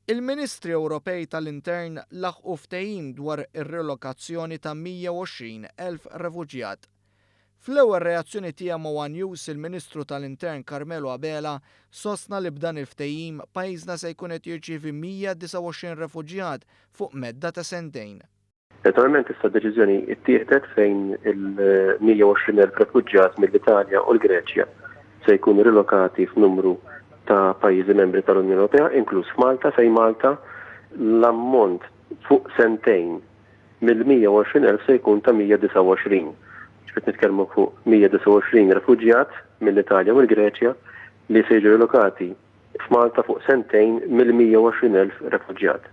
Il-Ministri Ewropej tal-Intern laħqu ftehim dwar ir-rilokazzjoni ta' 120,000 refuġjat. Fl-ewwel reazzjoni tiegħu ma' one News il-Ministru tal-Intern Carmelo Abela sostna li b'dan il-ftehim pajjiżna se jkun qed jirċievi 129 refuġjat fuq medda ta' sentejn. Naturalment issa d-deċiżjoni ttieħdet fejn il-120,000 refuġjat mill-Italja u l-Greċja se jkunu rilokati f'numru ta' pajjiżi membri tal-Unjoni Ewropea, inkluż f'Malta, fejn Malta l-ammont fuq sentejn mill-120,000 se jkun ta' 129. Ġifieri nitkellmu fuq 129 refuġjat mill-Italja u l-Greċja li se jiġu rilokati f'Malta fuq sentejn mill-120,000 refuġjat.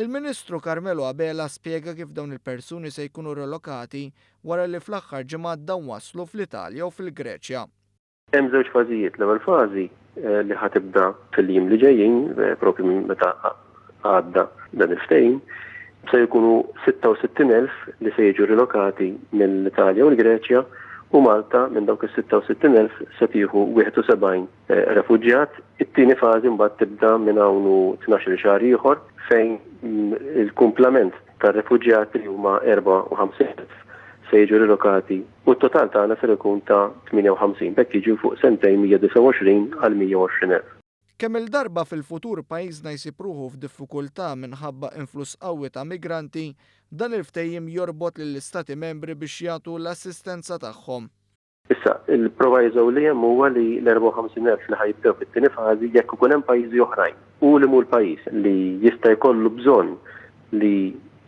Il-Ministru Carmelo Abela spjega kif dawn il-persuni se jkunu relokati wara li fl-aħħar ġimgħat dawn waslu fl-Italja u fil-Greċja. Hemm żewġ fażijiet. L-ewwel fażi li ħa tibda fil-jiem li ġejjin, proprju minn meta għadda dan il-ftehim, se jkunu 66,000 li se jiġu rilokati mill-Italja u l-Greċja u Malta minn dawk is-66,000 se tieħu 71 refuġjat. It-tieni fażi mbagħad tibda minn hawn u tnax-il xahar ieħor fejn il-kumplament tar-refuġjati li huma 54,000 se jiġu rilokati u t-total tagħna ser ikun ta' 58, b'hekk jiġu fuq sentejn 129 għal 120,000. Kemm-il darba fil-futur pajjiżna jsib ruħu f'diffikultà minħabba influss qawwi ta' migranti, dan il-ftehim jorbot lill-Istati Membri biex jagħtu l-assistenza tagħhom. Issa, il-proviso li hemm huwa li l-54,000 li ħa jibdew fit-tieni fażi jekk ikun hemm pajjiżi oħrajn u li mhu l-pajjiż li jista' jkollu bżonn li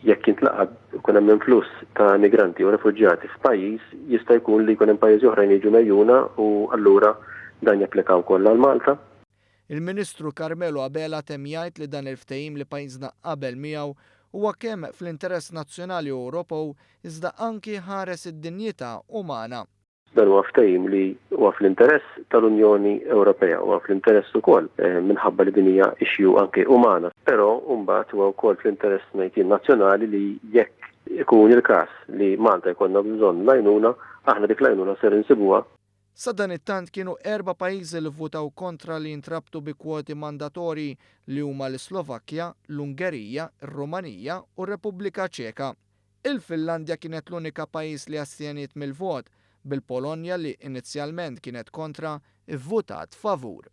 jekk jintlaqat ikun hemm influss ta' migranti u refuġjati f'pajjiż jista' jkun li jkun hemm pajjiżi oħrajn li jiġu megħjuna u allura dan japplika wkoll għal Malta. Il-Ministru Carmelo Abela temm jgħid li dan il-ftehim li pajjiżna qabel miegħu huwa kemm fl-interess nazzjonali u Ewropew iżda anki jħares id-dinjità umana. Dan huwa ftehim li huwa fl-interess tal-Unjoni Ewropea, huwa fl-interess ukoll minħabba li din hija issue anke umana, però mbagħad huwa wkoll fl-interess ngħid jien nazzjonali li jekk ikun il-każ li Malta jkollna bżonn l-għajnuna, aħna dik l-għajnuna ser insibuha. Sadanittant kienu erba' pajjiżi li vvutaw kontra li jintrabtu bi kwoti mandatorji li huma l-Islovakkja, l-Ungerija, ir-Rumanija u r-Repubblika Ċeka. Il-Finlandja kienet l-unika pajjiż li astjeniet mill-vot, bil-Polonja li inizjalment kienet kontra, ivvutat favur.